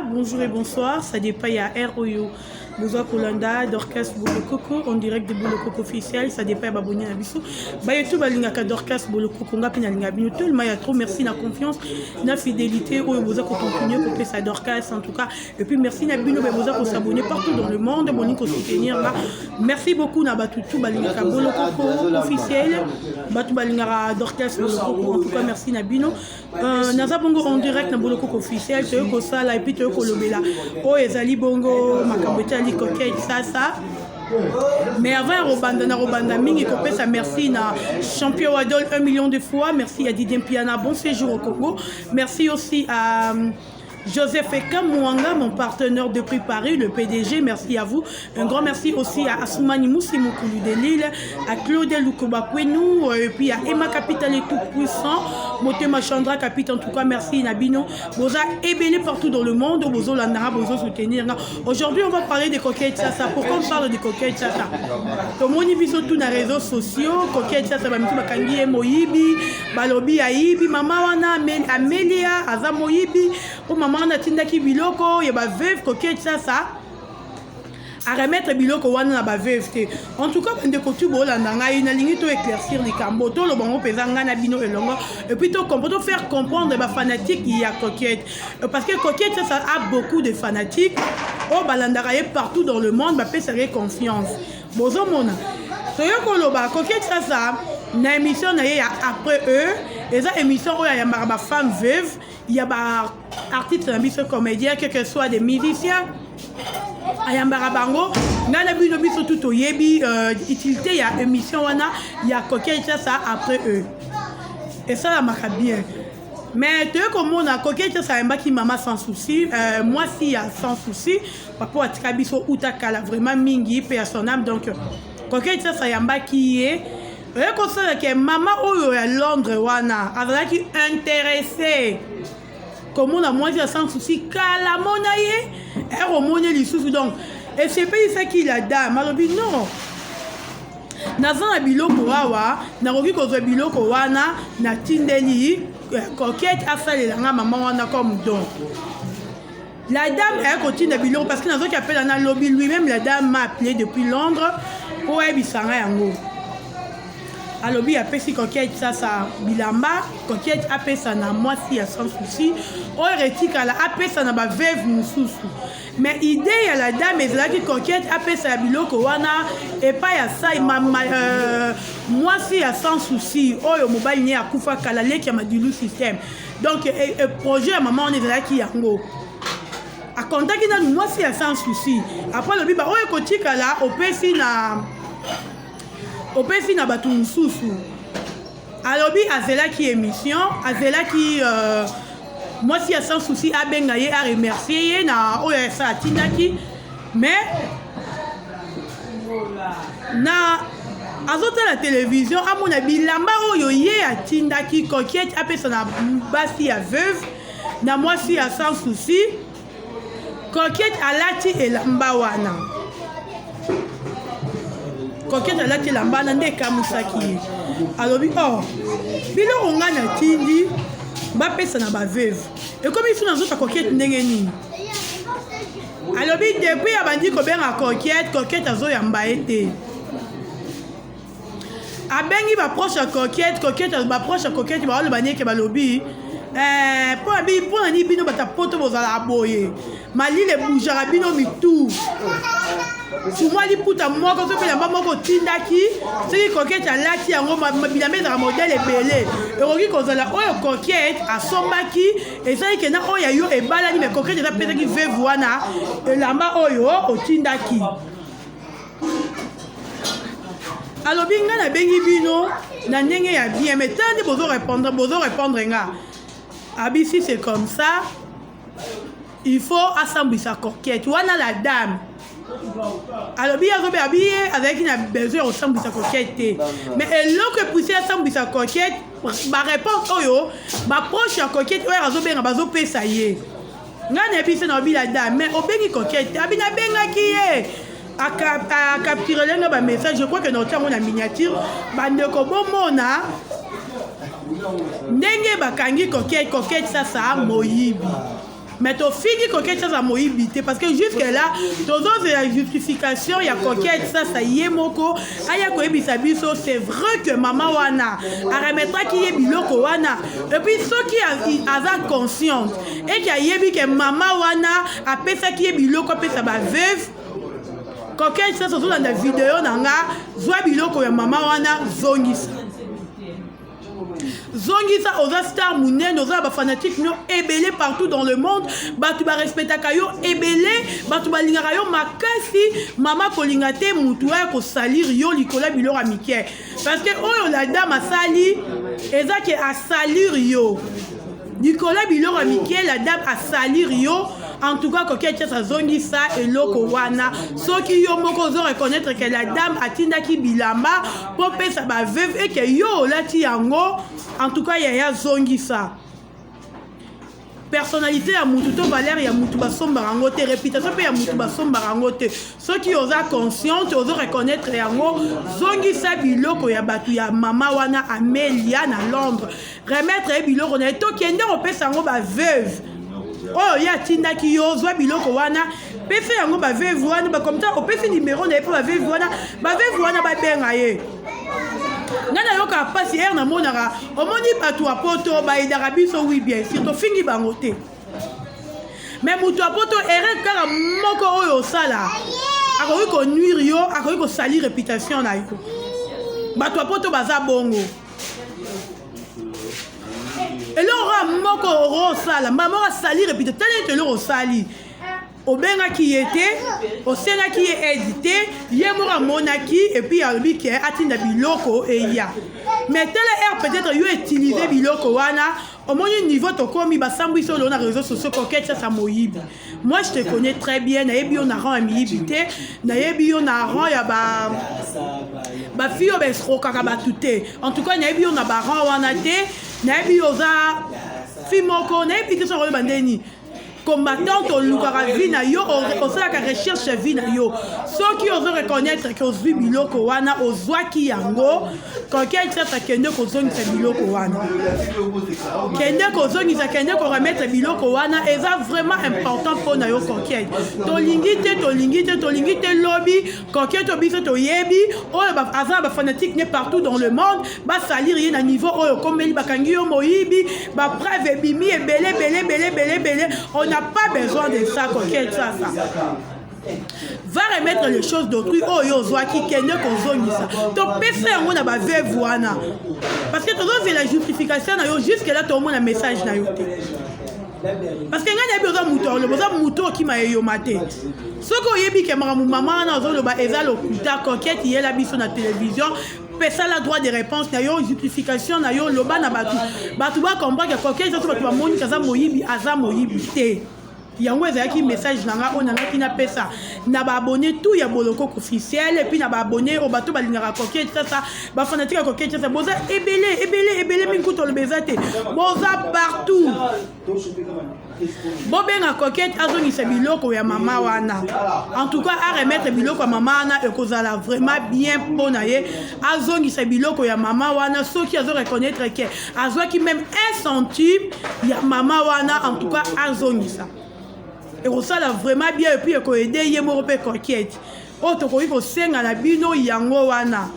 Bonjour et bonsoir, ça dépend ya heure oyo boza kolanda Dorcas Bolokoko en direct de Bolokoko officiel, ça dépend ya baboni na biso. Ba youtube balingaka Dorcas Bolokoko nga pe nalinga bino tellement ya trop merci na confiance, na fidélité oyo boza ko continuer kopesa Dorcas en tout cas. Et puis merci na bino ba boza ko s'abonner partout dans le monde, bolingi ko soutenir nga. Merci beaucoup na batu tout balingaka Bolokoko officiel, batu balingaka Dorcas Bolokoko en tout cas merci na bino. Naza bongo en direct na Bolokoko officiel, toyei kosala et puis toyei kolobela oyo ezali bongo makambo etali Coquette Sasa. Mais avant ya kobanda, na kobanda mingi kopesa merci na champion Wadol 1 million de fois, merci à Didier Mpiana, bon séjour au Congo, merci aussi à Joseph Eka Mwanga, mon partenaire depuis Paris, le PDG, merci à vous. Un grand merci aussi à Assoumani Moussi Moukoulou de Lille, à Claude Lukoba Kwenou, et puis à Emma Capital et tout puissant, Motema Chandra Capital, en tout cas, merci na bino. Boza ebele partout dans le monde, Bozo Landara, Bozo soutenir. Aujourd'hui, on va parler de Coquette Sasa. Pourquoi on parle de Coquette Sasa? Tomoni biso tout na réseaux sociaux, Coquette Sasa, bamitu bakangi ye moyibi, balobi ayibi, mama wana Amelia, aza moyibi, po mama wana atindaki biloko ya ba veuve. Coquette Sasa a remettre biloko wana na ba veuve te. En tout cas, bandeko tu bolanda ngai, nalingi to éclaircir likambo, toloba ngo mpenza ngai na bino elongo, et puis to to faire comprendre ba fanatique ya Coquette, parce que Coquette Sasa a beaucoup de fanatiques oyo balandaka ye partout dans le monde, bapesaka ye confiance. Bozomona toye koloba Coquette Sasa na émission na ye ya Après eux, eza émission oyo ayambaka ba femme veuve ya ba artiste na biso comédien, que ce soit des musiciens, ayambaka bango. Ngai na bino biso tu toyebi utilité ya émission wana ya Coquette Sasa Après eux, esalamaka bien. Mais toye komona Coquette Sasa ayambaki mama Sans Souci, mwasi ya Sans Souci, papa atika biso uta kala vraiment mingi, mpe ya son âme. Donc Coquette Sasa ayambaki ye, oye kosala ke mama oyo ya Londres wana azalaki intéressé komona mwasi ya Sans Souci, kala mona ye ere omoni lisusu. Donc esepelisaki la dame, alobi: "Non, naza na biloko awa, nakoki kozwa biloko wana, natindeli Coquette asalela nga mama wana comme don." La dame aye kotinda biloko parce que nazoki apela nalobi lui-même, la dame m'a appelé depuis Londres mpo ayebisa nga yango. Alobi apesi Coquette Sasa bilamba, Coquette apesa na mwasi ya Sans Souci, oyo etikala apesa na baveuve mosusu. Mais idée ya la dame ezalaki Coquette apesa ya biloko wana epai ya sai mwasi ya Sans Souci oyo mobali ne akufa kala, leki ya Madilu Système. Donc projet ya mama wana ezalaki yango, akontaki nanu mwasi ya Sans Souci, après alobi ba oyo ekotikala opesi na bato mosusu. Alobi azelaki émission, azelaki mwasi ya Sans Souci abenga ye, aremercie ye na oyo asa atindaki. Mais na azotala télévision, amona bilamba oyo ye atindaki Coquette apesa na basi ya veuve, na mwasi ya Sans Souci, Coquette alati elamba wana. Coquette alati elamba wana nde ekamwisaki ye. Alobi: "Or biloko ngai natindi bapesa na baveuve ekomi so nazota Coquette ndenge nini?" Alobi depuis abandi kobenga Coquette, Coquette azoyamba ye te. Abengi baproche ya Coquette, Coquette, baproche ya Coquette baoloba neke, balobi mpo na nini bino bato poto bozalaka boye, malili ebougeaka bino mitu, sumwa liputa moko so mpe elamba moko otindaki, soki Coquette alati yango, bilamba ezalaka modèle ebele, ekoki kozala oyo Coquette asombaki ezali kena oyo ya yo ebalani. Mais Coquette eza apesaki veuve wana elamba oyo otindaki. Alobi: "Ngai nabengi bino na ndenge ya bien, mais tala nde bozo répondre, bozo répondre nga." Abi si c'est comme ça, il faut asambwisa Coquette wana. La dame alobi azobe abi ye azalaki na besoin ya kosambwisa Coquette te, mais eloko epusi asambwisa Coquette, baréponse oyo baproche ya Coquette oyo azobenga bazopesa ye. Ngai nayebi se na obi la dame: "Mais obengi Coquette?" Abi: "Nabengaki ye, acapturele nga bamessage." Je crois que naotia yango na miniature, bandeko bomona ndenge bakangi Coquette, Coquette Sasa moyibi. Mais tofingi Coquette Sasa moyibi te, parce que jusque là tozozela justification ya Coquette Sasa ye moko aya koyebisa biso. C'est vrai que mama wana aremettraki ye biloko wana, et puis soki aza consciente eke ayebi ke mama wana apesaki ye biloko apesa baveuve. Coquette Sasa, ozolanda video na nga, zwa biloko ya mama wana, zongisa, zongisa. Oza star monene, oza na bafanatike no ebele partout dans le monde. Bato barespectaka yo ebele, bato balingaka yo makasi. Mama, kolinga te mutu aya kosalir yo likolo ya biloko ya mike, parce que oyo la dame asali eza ke asalir yo likolo ya biloko ya mike. La dame asalir yo. En tout cas, Coquette Sasa, azongisa eloko wana. Soki yo moko ozo reconnaître ke la dame atindaki bilamba mpo pesa baveuve, eke yo olati yango, en tout cas, yaya, zongisa. Personnalité ya mutu to valeur ya mutu basombaka yango te, réputation mpe ya mutu basombaka yango te. Soki oza consciente, ozo reconnaître yango, zongisa biloko ya bato ya mama wana Amelia na Londres. Remettre ye biloko na ye, tokende kopesa yango baveuve oyo ye atindaki yo. Zwa biloko wana, pesa yango baveuve wana. Comme ça opesi nimero na ye mpo baveuve wana babenga ye. Ngai nayokaka mpasi ere namonaka, omoni bato ya poto bayedaka biso. Oui, bien sûr, tofingi bango te, mais moto ya poto, erreur kaka moko oyo osala, akoki konuire yo, akoki kosalir réputation na yo. Bato ya poto baza bongo. Eloko kaka moko okosala, mbala moko asali réputation. Tala ete eloko osali, obengaki ye te, osengaki ye aide te, ye moko amonaki et puis alobi ke atinda biloko eya. Mais tala aire, peut-être yo utiliser biloko wana, omoni niveau tokomi, basambwisi oyo na réseaux sociaux: Coquette Sasa moyibi. Moi, je te connais très bien. Nayebi yo na rang ya miyibi te, nayebi yo na rang ya ba bafille oyo baescroquaka bato te. En tout cas, nayebi yo na barang wana te. Nayebi yo oza fille moko, nayebi te soki oyeba ndeni combattante, olukaka vie na yo, osalaka recherche ya vie na yo. Soki ozo reconnaître ke ozwi biloko wana, ozwaki yango, Coquette Sasa, kende kozongisa biloko wana, kende kozongisa, kende koremettre biloko wana. Eza vraiment important mpo na yo, Coquette. Tolingi te, tolingi te, tolingi te lobi Coquette biso toyebi oyo aza na bafanatike ne partout dans le monde basalir ye na niveau oyo okomeli, bakangi yo moyibi, bapreuve ebimi ebele ebele ebele ebele ebele. On n'a pas besoin de ça. Coquette Sasa, va remettre les choses d'autrui oyo ozwaki, kende kozongisa, topesa yango na baveuve wana, parce que tozozela justification na yo. Jusque là tomona message na yo te, parce que ngai nayebi oza moto oloba, oza moto okima eyoma te. Soki oyebi ke makambo mama wana ozoloba eza lokuta, Coquette, yela biso na télévision, pesala droit de réponse na yo, justification na yo, loba na bato, bato bacomprendre ke Coquette so bato bamoni aza moyibi, aza moyibi te. Yango ezalaki message na nga oyo nangaki napesa na baabonné tout ya Bolokoko officiel, et puis na baabonné oyo bato balingaka Coquette Sasa, bafanatike ya Coquette Sasa. Boza ebele, ebele, ebele mingi kutu oloba eza te, boza partout. Bobenga Coquette azongisa biloko ya mama wana. En tout cas, aremettre biloko ya mama wana, ekozala vraiment bien mpo na ye. Azongisa biloko ya mama wana. Soki azo reconnaître ke azwaki même un centime ya mama wana, en tout cas azongisa, ekosala vraiment bien, et puis ekoaider ye moko mpe Coquette. Oyo tokoki kosenga na bino yango wana.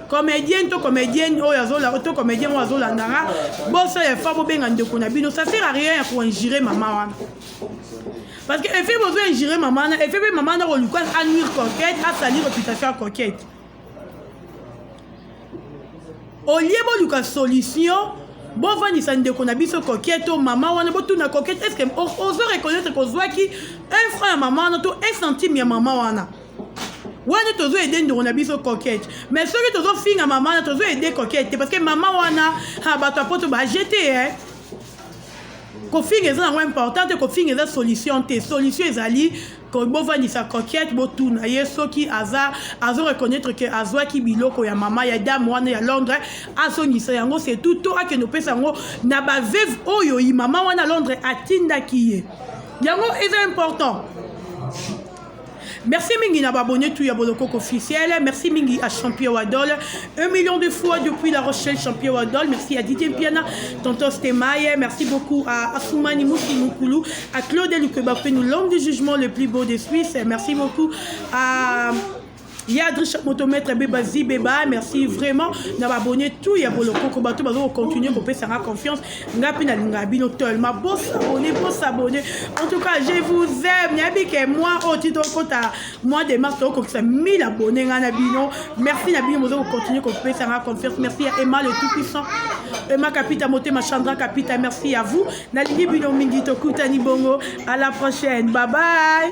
Comédienne to comédienne oyo azola to comédien oyo azolandanga, bosala effort, bobenga ndeko na bino. Ça sert à rien ya koinjurier mama wana, parce que effet bozo injurier mama wana, effet mpe mama wana koluka anuire Coquette, asali réputation ya Coquette. Au lieu boluka solution, bovandisa ndeko na biso Coquette to mama wana, botuna Coquette: est ce que ozo reconnaître kozwaki un franc ya mama wana to un centime ya mama wana? Wana tozoaider ndeko na biso Coquette. Mais soki tozofinga mama wana, tozoaider Coquette te, parce que mama wana, bato ya poto bajete eh. Kofinga eza nango important te, kofinga eza solution te. Solution ezali bovandisa Coquette, botuna ye soki aza azo reconnaître ke azwaki biloko ya mama ya dame wana ya Londres, azongisa yango, c'est tout, to akende opesa yango na baveuve oyo yi mama wana Londres atindaki ye. Yango eza important. Merci mingi na baabonné tout ya Bolokoko officiel. Merci mingi à Champion Wadol, 1 million de fois depuis La Rochelle, Champion Wadol. Merci à Didier Piana, tonton Stemaye. Merci beaucoup à Assoumani Moussi Moukoulou, à Claude Lukebafenou, l'homme du jugement le plus beau de Suisse. Merci beaucoup à Yadrish Motomètre Beba Zibeba. Merci vraiment na baabonné tout ya Bolokoko, bato bazo continuer kopesanga confiance. Nga mpe nalinga bino tellement. Bosabonner, bosabonner. En tout cas, je vous aime. Nayebi ke moi oyo ti tokota mois de mars, tokokisa 1000 abonné nga na bino. Merci na bino, bozo kocontinue kopesanga confiance. Merci ya Emma le tout puissant, Emma Kapita Motema, Chandra Kapita. Merci à vous, nalingi bino mingi. Tokutani bongo à la prochaine. Bye bye.